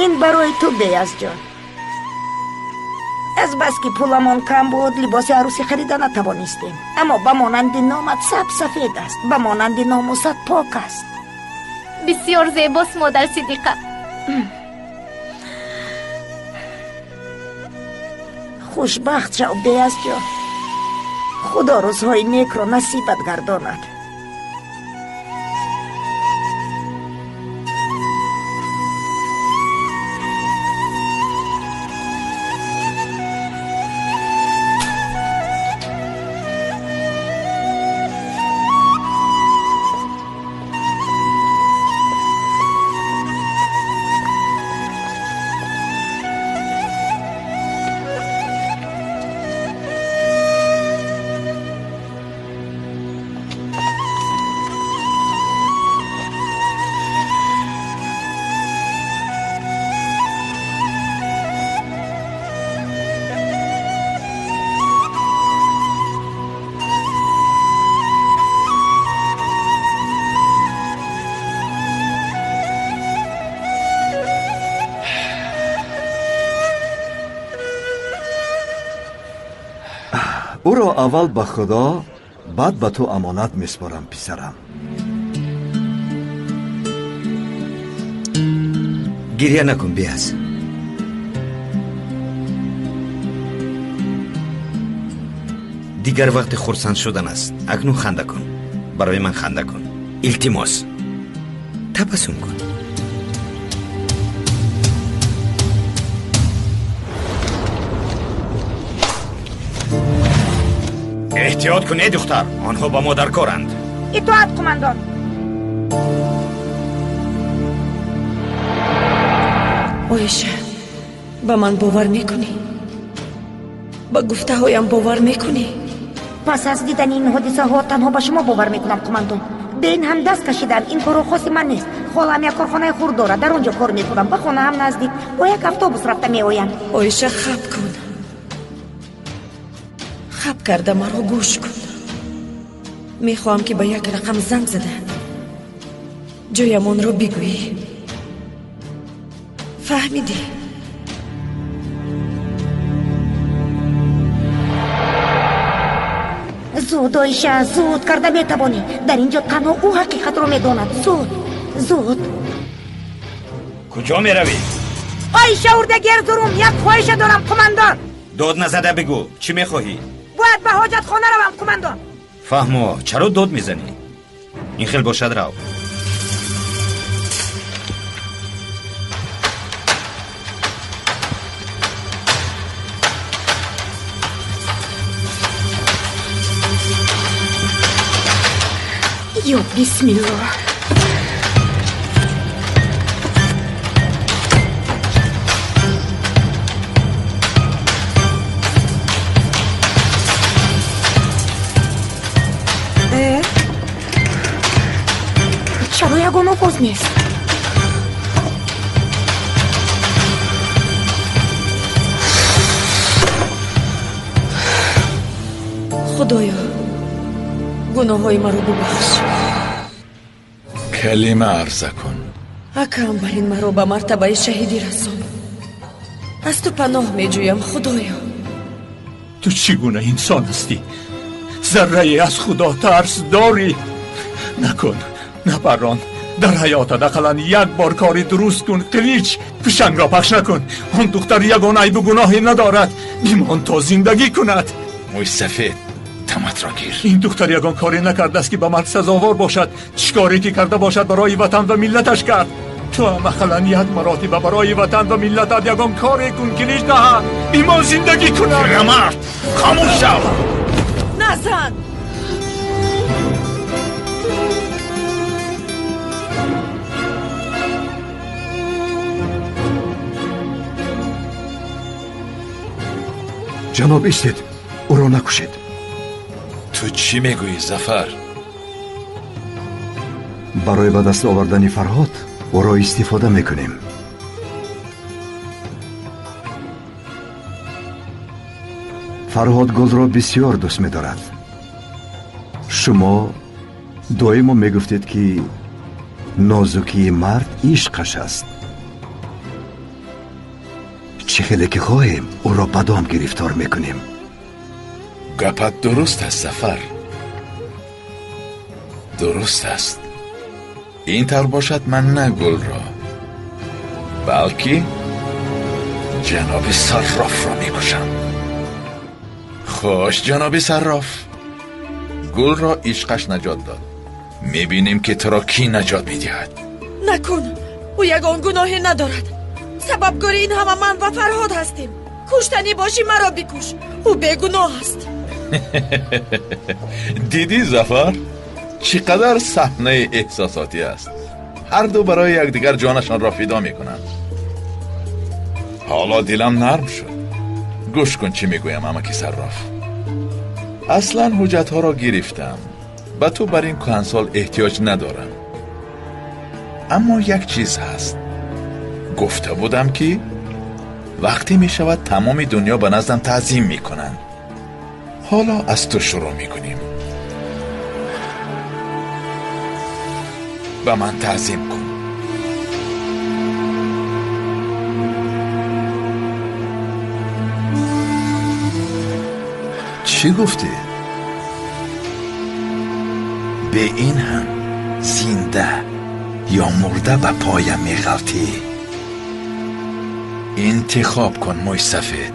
[SPEAKER 2] Ин барои ту, Беязҷон. Аз баски пуламон кам буд, либоси арӯсӣ харида натавонистем. Аммо ба монанди номат сабсафед аст, ба монанди номусат пок аст.
[SPEAKER 10] Бисёр зебост, модар Сидиқа.
[SPEAKER 2] Хушбахт шав, Беязҷон. Худо рӯзҳои некро насибат гардонад.
[SPEAKER 3] Ӯро аввал ба Худо, баъд ба ту амонат меспорам, писарам.
[SPEAKER 8] Гирья накун, Биаз. Дигар вақти хурсанд шудан аст. Акнун ханда кун. Барои ман ханда кун. Илтимос. Табассум кун. Эҳтиёт кун, эй духтар, онҳо ба мо даркоранд.
[SPEAKER 2] Итоат, қумандон.
[SPEAKER 4] Оиша, ба ман бовар мекунӣ? Ба гуфтаҳоям бовар мекунӣ?
[SPEAKER 2] Пас аз дидани ин ҳодисаҳо танҳо ба шумо бовар мекунам, қумандон. Бе ин ҳам даст кашидан ин кору хоси ман нест. Холаам як корхонаи хурд дорад, дар он ҷо кор мекунам. Ба хонаам наздик бо як автобус рафта меоям.
[SPEAKER 4] Оиша, хаб кун. Хаб карда маро гӯш кун. Мехоҳам, ки ба як рақам занг зада ҷоямонро бигӯӣ. Фаҳмидӣ?
[SPEAKER 2] Зуд, Оиша, зуд карда метавонӣ. Дар ин ҷо танҳо ӯ ҳақиқатро медонад. Зуд, зуд.
[SPEAKER 8] Куҷо меравӣ?
[SPEAKER 2] Оиша Урдагерзурум, як хоҳиша дорам, қумандон.
[SPEAKER 8] Дод назада бигӯ, чӣ мехоҳӣ?
[SPEAKER 2] Бояд ба ҳоҷатхона равам, қумандон.
[SPEAKER 8] Фаҳмо, чаро дод мезанӣ? Ин хел бошад, рав.
[SPEAKER 2] Ё бисмиллоҳ. Чаро ягон овоз нест?
[SPEAKER 4] Худоё, гуноҳҳои маро бубахш.
[SPEAKER 6] Калима арза кун.
[SPEAKER 4] Акам бар ин маро ба мартабаи шаҳидӣ расон. Аз ту паноҳ меҷӯям, Худоё.
[SPEAKER 9] Ту чӣ гуна инсон ҳастӣ? Заррае аз Худо тарс дорӣ? Накун, напаррон. Дар ҳаётат ақаллан як бор кори дуруст кун. Қилич, фишангро пахш накун. Он духтар ягон айбу гуноҳе надорад. Бимон то зиндагӣ кунад.
[SPEAKER 6] Мӯи сафед, таматро гир.
[SPEAKER 9] Ин духтар ягон коре накардааст, ки ба марг сазовор бошад. Чӣ коре ки карда бошад, барои ватан ва миллаташ кард. Ту ҳам ақаллан як маротиба барои ватан ва миллатат ягон коре кун, килич даҳа. Бимон зиндагӣ кунад.
[SPEAKER 6] Пирамард, хомӯш шав.
[SPEAKER 4] Назан!
[SPEAKER 3] Ҷаноб, истед, ӯро накушед.
[SPEAKER 6] Ту чӣ мегӯӣ, Зафар?
[SPEAKER 3] Барои ба даст овардани Фарҳод ӯро истифода мекунем. Фарҳод Гулро бисёр дӯст медорад. Шумо доимо мегуфтед, ки нозукии мард ишқаш аст. Чӣ хеле ки хоҳем, ӯро ба дом гирифтор мекунем.
[SPEAKER 6] Гапат дуруст аст, Зафар, дуруст аст. Ин тавр бошад, ман на Гулро, балки ҷаноби Саррофро мекушам. Хуш, ҷаноби Сарроф, Гулро ишқаш наҷот дод. Мебинем, ки туро кӣ наҷот медиҳад.
[SPEAKER 4] Накун, ӯ ягон гуноҳе надорад. Сабабгори ин ҳама ман ва Фарҳод ҳастем. Куштанӣ бошӣ, маро бикуш, ӯ бегуноҳ аст.
[SPEAKER 6] Дидӣ, Зафар, чӣ қадар саҳнаи эҳсосотӣ аст. Ҳар ду барои якдигар ҷонашонро фидо мекунанд. Ҳоло дилам нарм шуд. Гӯш кун, чӣ мегӯям, амаки Сарроф. Аслан ҳуҷҷатҳоро гирифтам. Ба ту бар ин кӯҳансол эҳтиёҷ надорам. Аммо як чиз ҳаст. Гуфта будам, ки вақте мешавад, тамоми дунё ба наздам таъзим мекунанд. Ҳоло аз ту шурӯъ мекунем. Ба ман таъзим кун. Чӣ гуфтӣ? Бе ин ҳам зинда ё мурда ба поям меғалтӣ. Интихоб кун, мӯйсафед.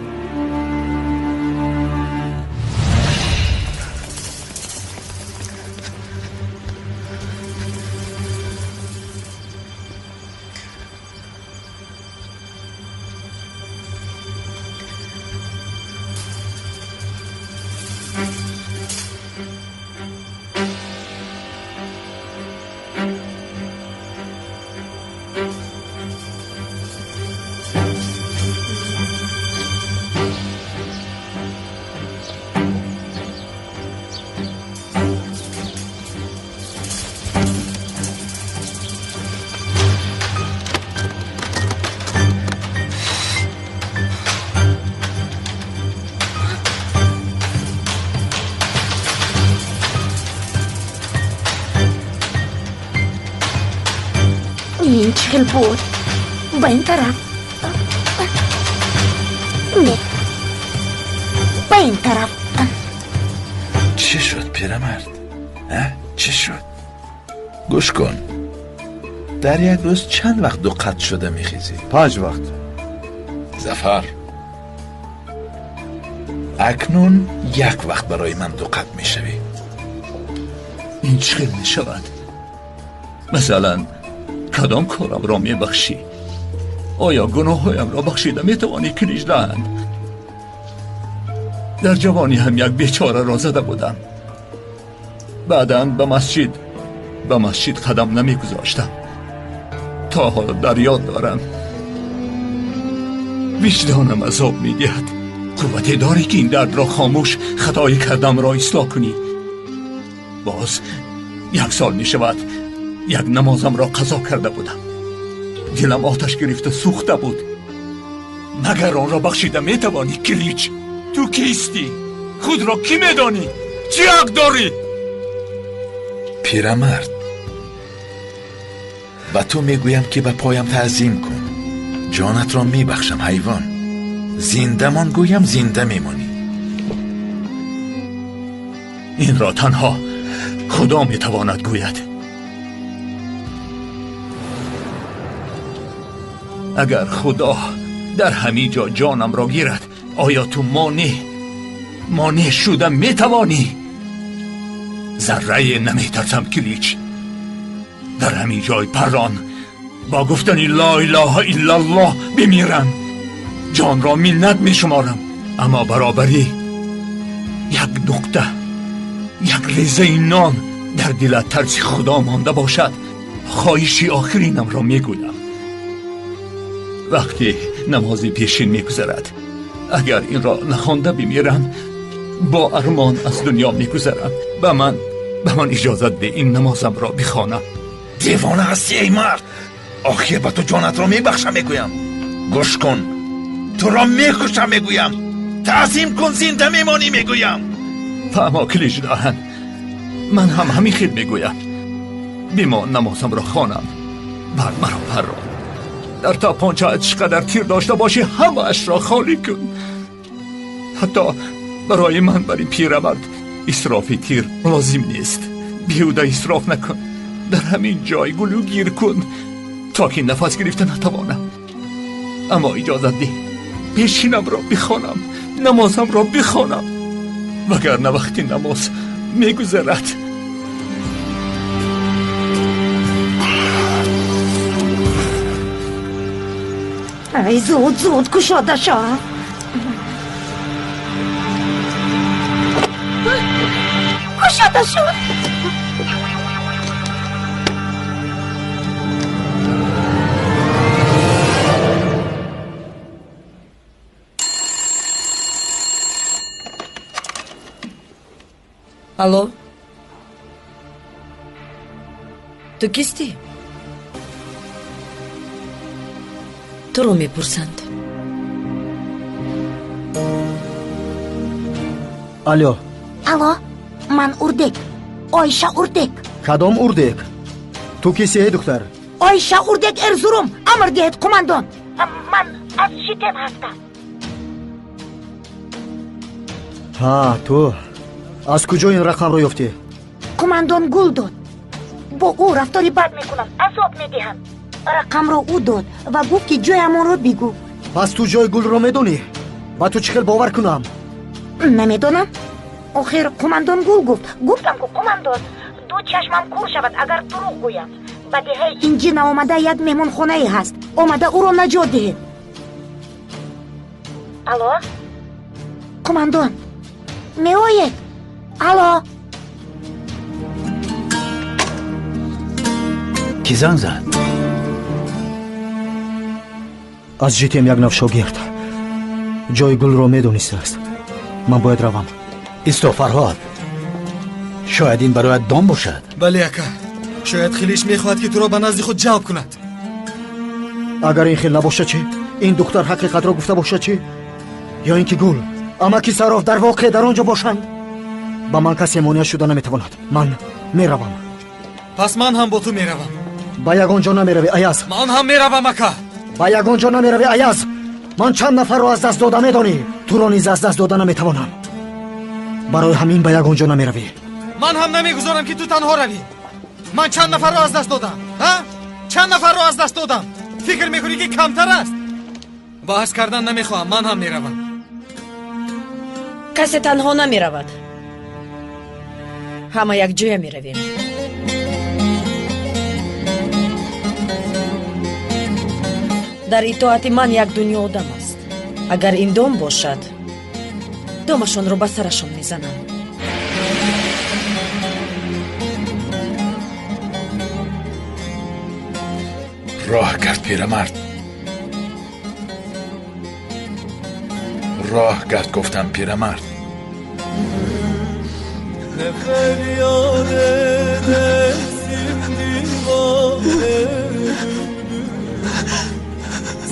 [SPEAKER 2] Ин чӣ хел буд? Ба ин тараф. Не, ба ин тараф.
[SPEAKER 6] Чӣ шуд, пирамард? Чӣ шуд? Гӯш кун, дар як рӯз чанд вақт ду қат шуда мехезӣ?
[SPEAKER 3] 5 вақт.
[SPEAKER 6] Зафар, акнун як вақт барои ман ду қат мешавӣ.
[SPEAKER 9] Ин чӣ хел мешавад? Масалан, кадом корамро мебахшӣ? Оё гуноҳҳоямро бахшида метавонӣ, Килиҷланд? Дар ҷавонӣ ҳам як бечораро зада будам. Баъдан ба масҷид қадам намегузоштам. То ҳол дар ёд дорам. Виҷдонам азоб медиҳад. Қуввате дорӣ, ки ин дардро хомӯш, хатои кардамро ислоҳ кунӣ. Боз 1 сол мешавад, як намозамро қазо карда будам. Дилам оташ гирифта сӯхта буд. Магар онро бахшида метавонӣ, Килич? Ту кистӣ? Худро кӣ медонӣ? Чӣ ҳақ дорӣ?
[SPEAKER 6] Пирамард, ба ту мегӯям, ки ба поям таъзим кун. Ҷонатро мебахшам, ҳайвон. Зиндамон гӯям, зинда мемонӣ.
[SPEAKER 9] Инро танҳо Худо метавонад гӯяд. Агар Худо дар ҳамин ҷо ҷонамро гирад, оё ту монеъ шуда метавонӣ? Заррае наметарсам, Килич. Дар ҳамин ҷой паррон бо гуфтани ло илоҳа иллаллоҳ бимирам. Ҷонро миннат мешуморам, аммо баробарӣ як нуқта, як резаи нон дар дилат тарси Худо монда бошад, хоҳиши охиринамро мегӯям. Вақте намози пешин мегузарад, Агар инро нахонда бимирам, бо армон аз дунё мегузарам. Ба ман иҷозат де ин намозамро бихонам.
[SPEAKER 6] Девона ҳастӣ, эй мард! Охир ба ту ҷонатро мебахшам, мегӯям. Гӯш кун, туро мекушам, мегӯям. Таъзим кун, зинда мемонӣ, мегӯям.
[SPEAKER 9] Фаҳмо, Киличдаҳан, ман ҳам ҳамин хел мегӯям. Бимон, намозамро хонам, баъд маро паррон. Дар тапончаат чӣ қадар тир дошта бошӣ, ҳамаашро холӣ кун. Ҳатто барои ман бар ин пирамард исрофи тир лозим нест. Беҳуда исроф накун. Дар ҳамин ҷой гулӯ гир кун то ки нафас гирифта натавонам. Аммо иҷозат деҳ пешинамро бихонам, намозамро бихонам, вагарна вақти намоз мегузарад.
[SPEAKER 2] Ай, зуд, зуд кушода шав. Кушода шуд.
[SPEAKER 4] Алло, ту кистӣ? Туро мепурсанд.
[SPEAKER 5] Алло.
[SPEAKER 2] Алло, ман Урдек, Ойша Урдек.
[SPEAKER 5] Кадом Урдек? Ту кистӣ, эй духтар?
[SPEAKER 2] Ойша Урдек Эрзурум, амр диҳед, қумандон. Ман аз Шитем ҳастам.
[SPEAKER 5] Ҳа, ту аз куҷо ин рақамро ёфтӣ?
[SPEAKER 2] Қумандон гул дод. Бо ӯ рафтори бад мекунам, азоб медиҳам. Рақамро ӯ дод ва гуфт, ки ҷоямонро бигӯ.
[SPEAKER 5] Пас ту ҷои гулро медонӣ? Ба ту чӣ хел бовар кунам?
[SPEAKER 2] Намедонам. Охир қумандон гул гуфт. Гуфтам ку, қумандон, ду чашмам кур шавад агар дурӯғ гӯям. Ба деҳаи инҷи наомада як меҳмонхонае ҳаст. Омада ӯро наҷот диҳед. Алло, қумандон, меоед? Алло.
[SPEAKER 1] Кӣ занг зад?
[SPEAKER 5] Аз ЖТМ як нав шогирд ҷои гулро медонистааст. Ман бояд равам.
[SPEAKER 1] Исто, Фарҳод, шояд ин барояд дом бошад.
[SPEAKER 7] Бале, ака, шояд Хилиш мехоҳад, ки туро ба назди худ ҷалб кунад.
[SPEAKER 5] Агар ин хел набошад чӣ? Ин духтар ҳақиқатро гуфта бошад чӣ? Ё ин ки гул, амаки Сароф дар воқеъ дар он ҷо бошанд? Ба ман касе монеа шуда наметавонад. Ман меравам.
[SPEAKER 7] Пас ман ҳам бо ту меравам.
[SPEAKER 5] Ба ягон ҷо намеравӣ, Аяз.
[SPEAKER 7] Ман ҳам меравам, ака.
[SPEAKER 5] Ба ягон ҷо намеравӣ, Аяз. Ман чанд нафарро аз даст дода медонӣ. Туро низ аз даст дода наметавонам. Барои ҳамин ба ягон ҷо намеравӣ.
[SPEAKER 7] Ман ҳам намегузорам, ки ту танҳо равӣ. Ман чанд нафарро аз даст додам, ҳа? Чанд нафарро аз даст додам? Фикр мекунӣ, ки камтар аст? Баҳс кардан намехоҳам, ман ҳам меравам.
[SPEAKER 4] Касе танҳо намеравад. Ҳама якҷоя меравем. Дар итоати ман як дунё одам аст. Агар ин дом бошад, домашонро ба сарашон мезанам.
[SPEAKER 6] Роҳ кард, пирамард. Роҳ кард, гуфтам, пирамард.
[SPEAKER 13] Ne feryat edersin divane bülbül,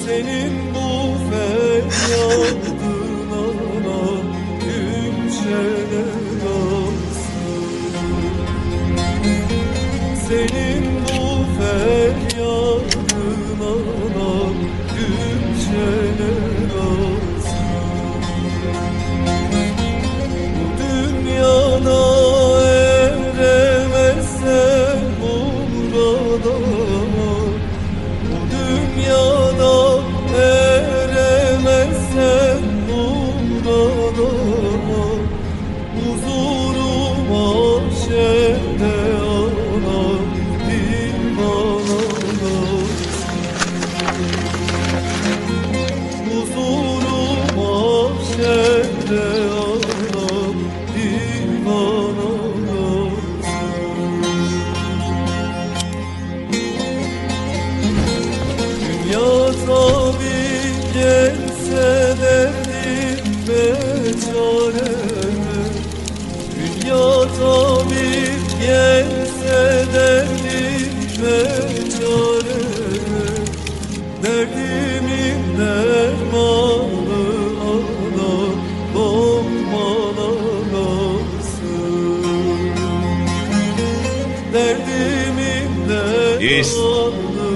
[SPEAKER 13] senin bu feryadın ana gülşene dalsın. Senin bu feryadın ana gülşene dalsın. Bu dünyada eremezsen murada, bu dünyada eremezsen murada, huzuru mahşerde anam divana dalsın. Huzuru mahşerde anam divana dalsın. Dünya tabi gelse derdi çareme. Dünya tabip gelse derdime çareme. Derdimin dermanı anam lokman anasın. Derdimin dermanı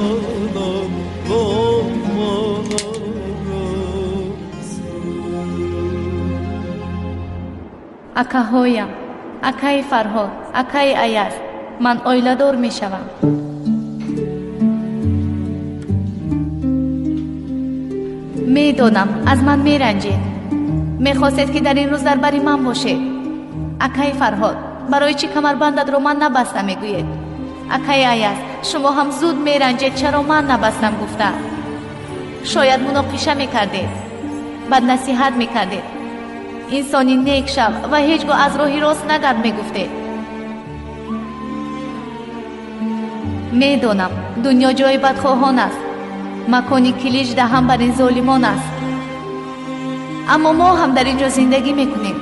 [SPEAKER 13] anam lokman anasın.
[SPEAKER 10] Акаҳоям, акаи Фарҳод, акаи Аяз, ман оиладор мешавам. Медонам, аз ман меранҷед. Мехостед, ки дар ин рӯз дар бари ман бошед. Акаи Фарҳод, барои чӣ камарбандатро ман набастам мегӯед? Акаи Аяз, шумо ҳам зуд меранҷед, чаро ман набастам гуфта. Шояд муноқиша мекардед, баднасиҳат мекардед. Инсони нек шав ва ҳеҷ гоҳ аз роҳи рост нагард мегуфтед. Медонам, дунё ҷои бадхоҳон аст, макони килич даҳам бар ин золимон аст. Аммо мо ҳам дар ин ҷо зиндагӣ мекунем,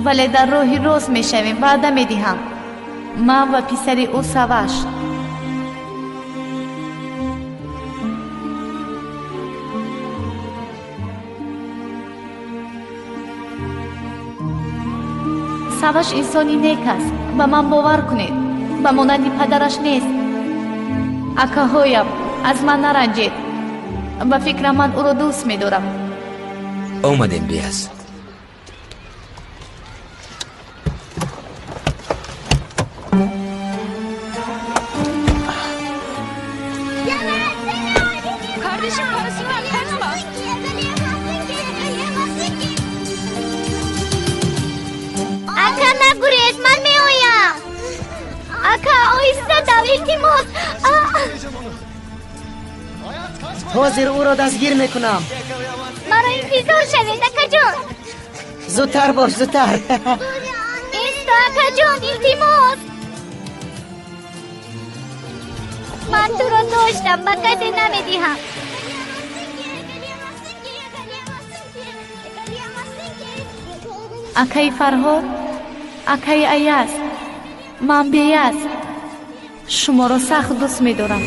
[SPEAKER 10] вале дар роҳи рост мешавем. Ваъда медиҳам, ман ва писари ӯ Саваш. Саваш инсони нек аст, ба ман бовар кунед, ба монанди падараш нест. Акаҳоям, аз ман наранҷед. Ба фикрам ман ӯро дӯст медорам.
[SPEAKER 8] Омадем, Бияз.
[SPEAKER 15] Kardeşim parasından kaçma.
[SPEAKER 14] Ака, нагурез, ман меоям. Ака, оҳиста дав, илтимос.
[SPEAKER 16] Ҳозир ӯро дастгир мекунам.
[SPEAKER 14] Маро интизор шавед, акаҷон.
[SPEAKER 16] Зудтар бош, зудтар.
[SPEAKER 14] Исто, акаҷон, илтимос. Ман туро доштам, ба касе намедиҳам.
[SPEAKER 10] Акаи Фарҳод, акаи Аяз, ман Беяз шуморо сахт дӯст медорам.